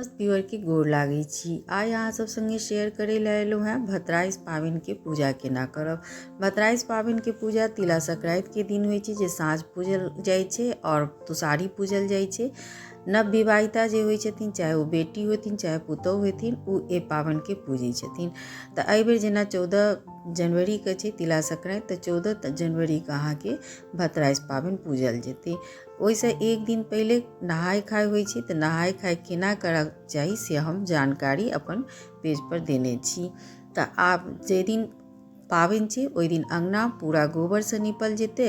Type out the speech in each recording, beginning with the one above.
समस्त व्यूअरके गोर लागै छी। आइ अहाँ सब संगे शेयर करै लए एलहुँ हेँ भतराइस पाबनिके पूजा केना करब। भतराइस पाबनिके पूजा तिला संक्रान्तिके दिन होइ छै, जे साँझ पूजल जाइ छै आओर तुषारी पूजल जाइ छै। नव विवाहिता जे होइ छथिन, चाहे ओ बेटी होथिन चाहे पुतोहु होथिन, ओ एहि पाबनिके पूजै छथिन। तऽ एहिबेर जेना 14 जनवरीके छै तिला संक्रान्ति, तऽ 14 जनवरीके अहाँके भतराइस पाबनि पूजल जेतै। ओहिसँ एक दिन पहिले नहाय खाय होइ छै। तऽ नहाय खाय केना करक चाही से हम जानकारी अपन पेजपर देने छी। तऽ आब जाहि दिन पाबनि छै ओहि दिन अङ्गना पूरा गोबरसँ नीपल जेतै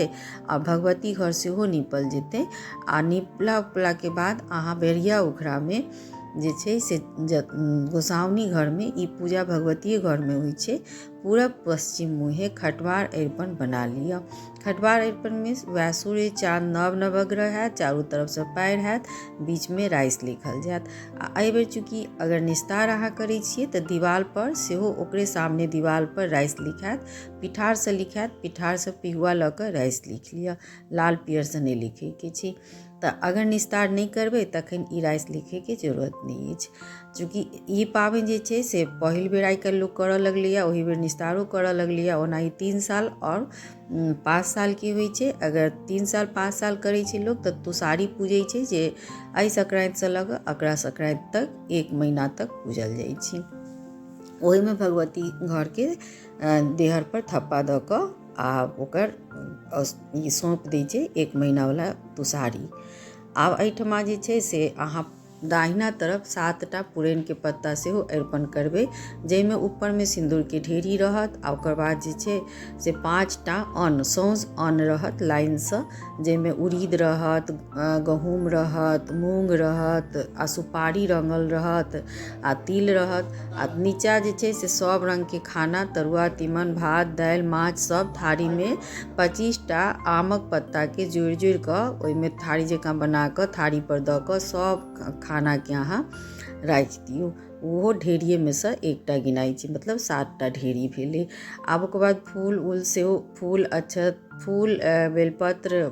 आ भगवती घर सेहो नीपल जेतै। आ निपला उपलाके बाद अहाँ बेरिया उखड़ामे जे छै से गोसाउनी घरमे, ई पूजा भगवतीये घरमे होइ छै, पूरब पश्चिम मुँहे खटवार अरिपन बना लिअ। खटवार अरिपनमे वएह सूर्य चाँद नव नवग्रह हैत, चारू तरफसँ पारि हैत, बीचमे राइस लिखल जायत। आ एहिबेर चूँकि अगर निस्तार अहाँ करै छियै तऽ दिवालपर सेहो ओकरे सामने दिवालपर राइस लिखायत, पिठारसँ लिखायत। पिठारसँ पिहुआ लऽ कऽ राइस लिख लिअ, लाल पियरसँ नहि लिखैके छै। तऽ अगर निस्तार नहि करबै तखन ई राइस लिखैके जरूरत नहि अछि। चूँकि ई पाबनि जे छै से पहिल बेर आइ काल्हि लोक करऽ लगलैए, ओहि बेर निस्तारो करऽ लगलैए। ओना ई 3 साल आओर 5 सालके होइ छै। अगर 3 साल 5 साल करै छै लोक तऽ तुषारी पूजै छै, जे एहि संक्रान्तिसँ लऽ कऽ अकरा संक्रान्ति तक 1 महीना तक पूजल जाइ छै। ओहिमे भगवती घरके देहरपर थप्पा दऽ कऽ आ ओकर ई सौंप दै छै 1 महीनावला तुषारी। आब एहिठमा जे छै से अहाँ दाहिना तरफ 7टा पुरैनके पत्ता सेहो अरिपन करबै, जाहिमे ऊपरमे सिन्दूरके ढेरी रहत। आ ओकर बाद जे छै से 5टा अन्न, सौंस अन्न रहत लाइनसँ, जाहिमे उड़ीद रहत, गहूँम रहत, मूँग रहत आ सुपारी रङ्गल रहत आ तिल रहत। आ नीचा जे छै से सब रङ्गके खाना, तरुआ तीमन भात दालि माछ सब थारीमे 25टा आमक पत्ताके जोड़ि जोड़ि कऽ ओहिमे थारी जकाँ बना कऽ थारीपर दऽ कऽ सब खानाके अहाँ राखि दियौ। ओहो ढेरिएमे सँ एकटा गिनाइ छै, मतलब 7टा ढेरी भेलै। आब ओकर बाद फूल उल सेहो, फूल अक्षत, फूल बेलपत्र,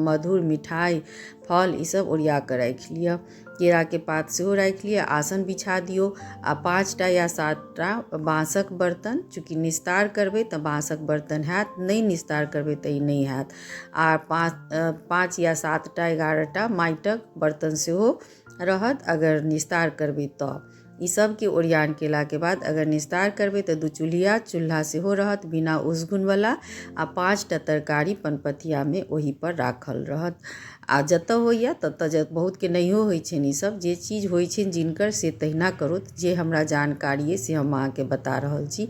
मधुर मिठाइ फल ईसब ओरिया कऽ राखि लिअ। केराके पात सेहो राखि लिअ, आसन बिछा दियौ। आ 5टा या 7टा बाँसक बर्तन, चूँकि निस्तार करबै तऽ बाँसक बर्तन हैत, नहि निस्तार करबै तऽ ई नहि हैत। आ 5 या 7टा 11टा माटिक बर्तन सेहो रहत अगर निस्तार करबै तऽ। ई सबके ओरियान केलाके बाद अगर निस्तार करबै तऽ 2 चूल्हिया चूल्हा सेहो रहत बिना उसगुनवला, आ 5टा तरकारी पनपथियामे ओहिपर राखल रहत। आ जतऽ होइए ततऽ बहुतके नहियो होइ छनि ई सब, जे चीज होइ छनि जिनकर से तहिना करथु। जे हमरा जानकारी अइ से हम अहाँके बता रहल छी।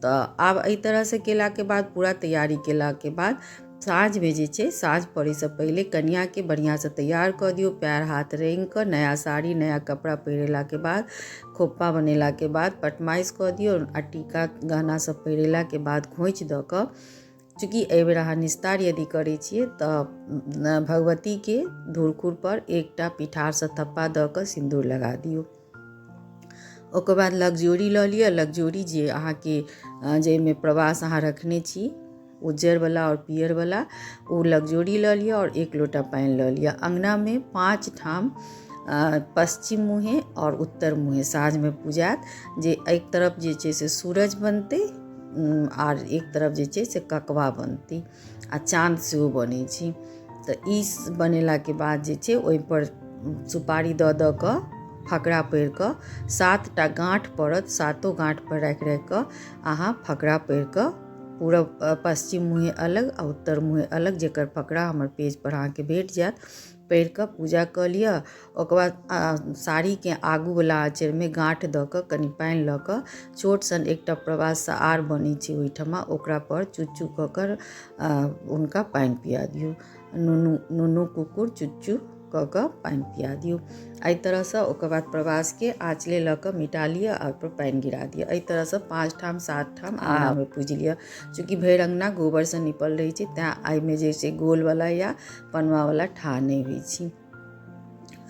तऽ आब एहि तरहसँ केलाके बाद पूरा तैयारी केलाके बाद साँझमे जे छै, साँझ पड़ैसँ पहिले कनिआँके बढ़िआँसँ तैयार कऽ दियौ, पएर हाथ रङ्गि कऽ नया साड़ी नया कपड़ा पहिरेलाके बाद, खोपा बनेलाके बाद पटमाइश कऽ दियौ आ टीका गहना सब पहिरेलाके बाद खोँइछ दऽ कऽ, चूँकि एहिबेर अहाँ निस्तार यदि करै छियै तऽ भगवतीके धुरखुरपर एकटा पिठारसँ थप्पा दऽ कऽ सिन्दूर लगा दियौ। ओकर बाद लगजोरी लऽ लिअ। लगजोरी जे अहाँके जाहिमे प्रवास अहाँ रखने छी, उज्जरवला आओर पियरवला, ओ लगजोरी लऽ लिअ आओर 1 लोटा पानि लऽ लिअ। अङ्गनामे 5 ठाम पश्चिम मुँहे आओर उत्तर मुँहे साँझमे पूजायत, जे एक तरफ जे छै से सूरज बनतै आर एक तरफ जे छै से ककवा बनतै आ चाँद सेहो बनै छै। तऽ ई बनेलाके बाद जे छै ओहिपर सुपारी दऽ दऽ कऽ फकरा पढ़ि कऽ 7टा गाँठ पड़त, 7 गाँठ पर राखि राखि कऽ अहाँ फकरा पढ़ि कऽ पूरब पश्चिम मुँहे अलग आ उत्तर मुँहे अलग, जकर फकरा हमर पेजपर अहाँके भेट जायत, पढ़ि कऽ पूजा कऽ लिअ। ओकर बाद साड़ीके आगूवला आँचरमे गाँठ दऽ कऽ कनि पानि लऽ कऽ छोट सन एकटा प्रवाससँ आर बनै छै ओहिठमा, ओकरा पर चुच्चू कऽ कऽ हुनका पानि पिया दियौ। नुनू नुनू कुकुर चुच्चू कऽ कऽ पानि पिया दियौ। एहि तरहसँ ओकर बाद प्रवासके आँचले लऽ कऽ मिटा लिअ आ ओहिपर पानि गिरा दिअ। एहि तरहसँ 5 ठाम 7 ठाम अङ्गनामे पूजि लिअ। चूँकि भरि अङ्गना गोबरसँ निपल रहै छै तैँ एहिमे जे छै गोलवला या पनुआवला ठाह नहि होइ छै।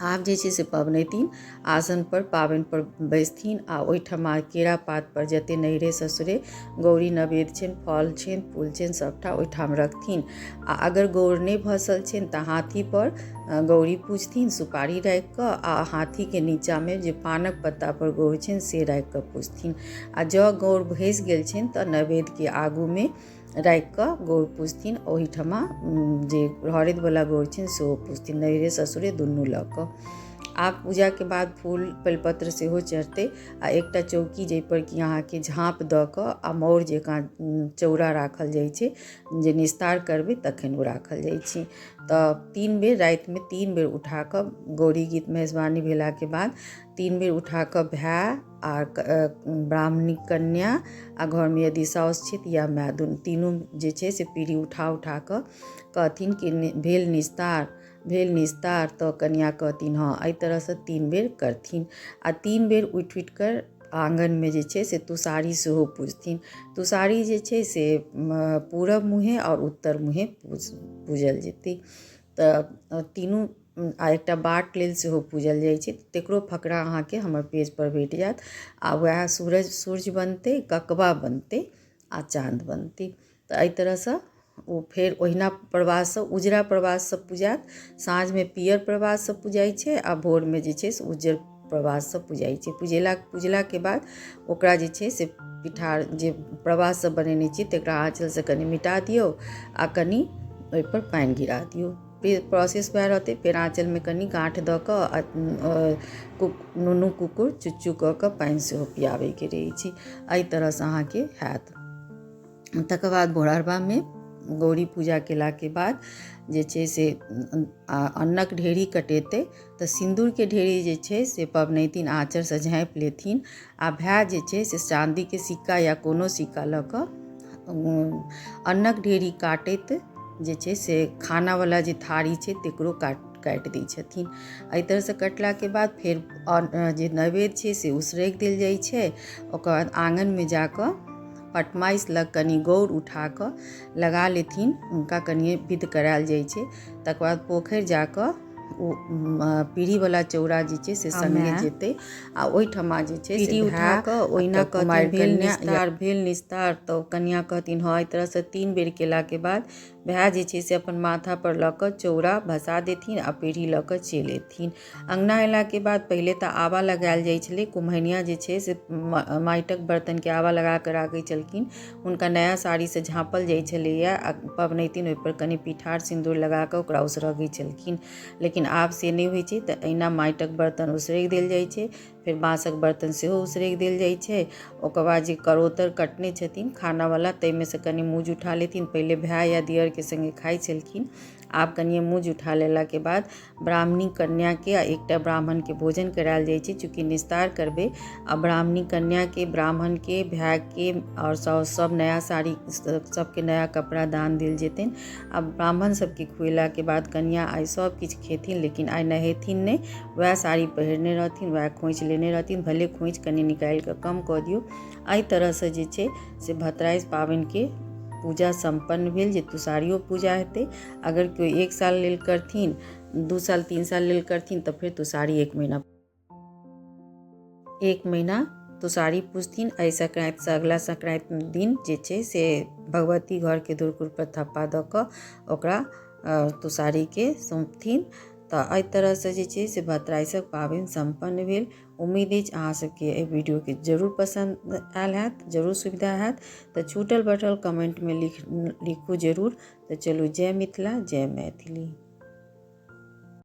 आब जे छै से पबनैतिन आसनपर पाबनिपर बैसथिन आ ओहिठमा केरा पातपर जतेक नैहरे ससुरे गौरी नैवेद्य छनि, फल छनि, फूल छनि, सभटा ओहिठाम रखथिन। आ अगर गौर नहि भसल छनि तऽ हाथीपर गौरी पूजथिन सुपारी राखिकऽ, आ हाथीके नीचाँमे जे पानक पत्तापर गौर छनि से राखिकऽ पूजथिन। आ जँ गौर भसि गेल छनि तऽ नैवेद्यके आगूमे राखिकऽ गौर पूजथिन, ओहिठमा जे हरदिवला गौर छनि सेहो पूजथिन, नैहरे ससुरे दुनू लऽ कऽ। आब पूजाके बाद फूल बेलपत्र सेहो चढ़तै आ एकटा चौकी जाहिपर कि अहाँके झाँप दऽ कऽ आ मौर जकाँ चौरा राखल जाइ छै, जे निस्तार करबै तखन ओ राखल जाइ छै। तऽ 3 बेर रातिमे 3 बेर उठा कऽ गौरी गीत मेजबानी भेलाके बाद 3 बेर उठा कऽ भाय आ ब्राह्मणी कन्या आ घरमे यदि साउस छथि या माय, दुनू तीनू जे छै से पीढ़ी उठा उठा कऽ कहथिन कि भेल निस्तार, भेल निस्तार, तऽ कन्या कहथिन हँ। एहि तरहसँ 3 बेर करथिन। आ 3 बेर उठि उठि कऽ आँगनमे जे छै से तुसारी सेहो पूजथिन। तुसारी जे छै से पूरब मुँहे आओर उत्तर मुँहे पूजल जेतै। तऽ तीनू आ एकटा बाट लेल सेहो पूजल जाइ छै, तकरो फकरा अहाँके हमर पेजपर भेट जायत। आ वएह सूर्य बनतै, ककबा बनतै आ चाँद बनतै। तऽ एहि तरहसँ ओ फेर ओहिना प्रवाससँ उजरा प्रवाससँ पूजायत। साँझमे पियर प्रवाससँ पूजाइ छै आ भोरमे जे छै से उज्जर प्रवाससँ पूजाइ छै। पूजलाके बाद ओकरा जे छै से पिठार जे प्रवाससँ बनेने छी तकरा आँचलसँ कनि मिटा दियौ आ कनि ओहिपर पानि गिरा दियौ। प्रोसेस वएह रहतै। फेर आँचलमे कनि गाँठ दऽ कऽ नुनू कुकुर चुच्चू कऽ कऽ पानि सेहो पियाबैके रहै छै। एहि तरहसँ अहाँके हैत। तकर बाद भोरहरबामे गौरी पूजा केलाके बाद जे छै से अन्नक ढेरी कटेतै। तऽ सिन्दूरके ढेरी जे छै से पबनैतिन आँचरसँ झाँपि लेथिन आ भाय जे छै से चाँदीके सिक्का या कोनो सिक्का लऽ कऽ अन्नक ढेरी काटैत जे छै से खानावला जे थारी छै तकरो काटि दै छथिन। एहि तरहसँ कटलाके बाद फेर जे नैवेद्य छै से उसरगि देल जाइ छै। ओकर बाद आँगनमे जाकऽ पटमाइस लग कनि गौर उठा कऽ लगा लेथिन, हुनका कनिए विध करायल जाइ छै। तकर बाद पोखरि जाकऽ ओ पीढ़ीवला चौरा जे छै से सङ्गे जेतै आ ओहिठमा जे छै से उठा कऽ ओहिना कुमारि भेल निस्तार, भेल निस्तार, तऽ कन्या कहथिन हँ। एहि तरहसँ 3 बेर केलाके बाद भाय जे छै से अपन माथापर लऽ कऽ चौरा भसा देथिन आ पीढ़ी लऽ कऽ चलि अयथिन। अङ्गना अयलाके बाद पहिले तऽ आबा लगायल जाइ छलै। कुम्हैनिया जे छै से माटिक बर्तनके आबा लगा कऽ राखै छलखिन, हुनका नया साड़ीसँ झाँपल जाइ छलैए आ पबनैतिन ओहिपर कनि पिठार सिन्दूर लगा कऽ ओकरा उसरगै छलखिन। लेकिन आब से नहि होइ छै, तऽ एहिना माटिक बर्तन उसरगि देल जाइ छै। फेर बाँसक बर्तन सेहो उसरगि देल जाइ छै। ओकर बाद जे करोतर कटने छथिन खानावला ताहिमे सँ कनि मूज उठा लेथिन। पहिले भाय या दिअरके सङ्गे खाइ छलखिन, आब कनिए मूज उठा लेलाके बाद ब्राह्मणी कन्याके आ एकटा ब्राह्मणके भोजन करायल जाइ छै। चूँकि निस्तार करबै आ ब्राह्मणी कन्याके, ब्राह्मणके, भायके आओर सब नया साड़ी, सबके नया कपड़ा दान देल जेतनि। आ ब्राह्मण सबके खुएलाके बाद कन्या आइ सब किछु खेथिन, लेकिन आइ नहेथिन नहि, वएह साड़ी पहिरने रहथिन, वएह खोँइछ लेने रहथिन, भले खोँइछ कनि निकालि कऽ कम कऽ दियौ। एहि तरहसँ जे छै से भतराइस पाबनिके पूजा सम्पन्न भेल, जे तुसारियो पूजा हेतै। अगर केओ 1 साल लेल करथिन, 2 साल 3 साल लेल करथिन, तऽ फेर तुसारी 1 महीना, 1 महीना तुसारी पूजथिन। एहि संक्रान्तिसँ अगला संक्रान्ति दिन जे छै से भगवती घरके धुरकुरपर थप्पा दऽ कऽ ओकरा तुसारीके सौंपथिन। तऽ एहि तरहसँ जे छै से भतराइसक पाबनि सम्पन्न भेल। उम्मीद अछि अहाँ सबके एहि वीडियोके जरूर पसन्द आयल हैत, जरूर सुविधा हैत। तऽ छूटल बटल कमेंटमे लिखू जरूर। तऽ चलू, जय मिथिला, जय मैथिली।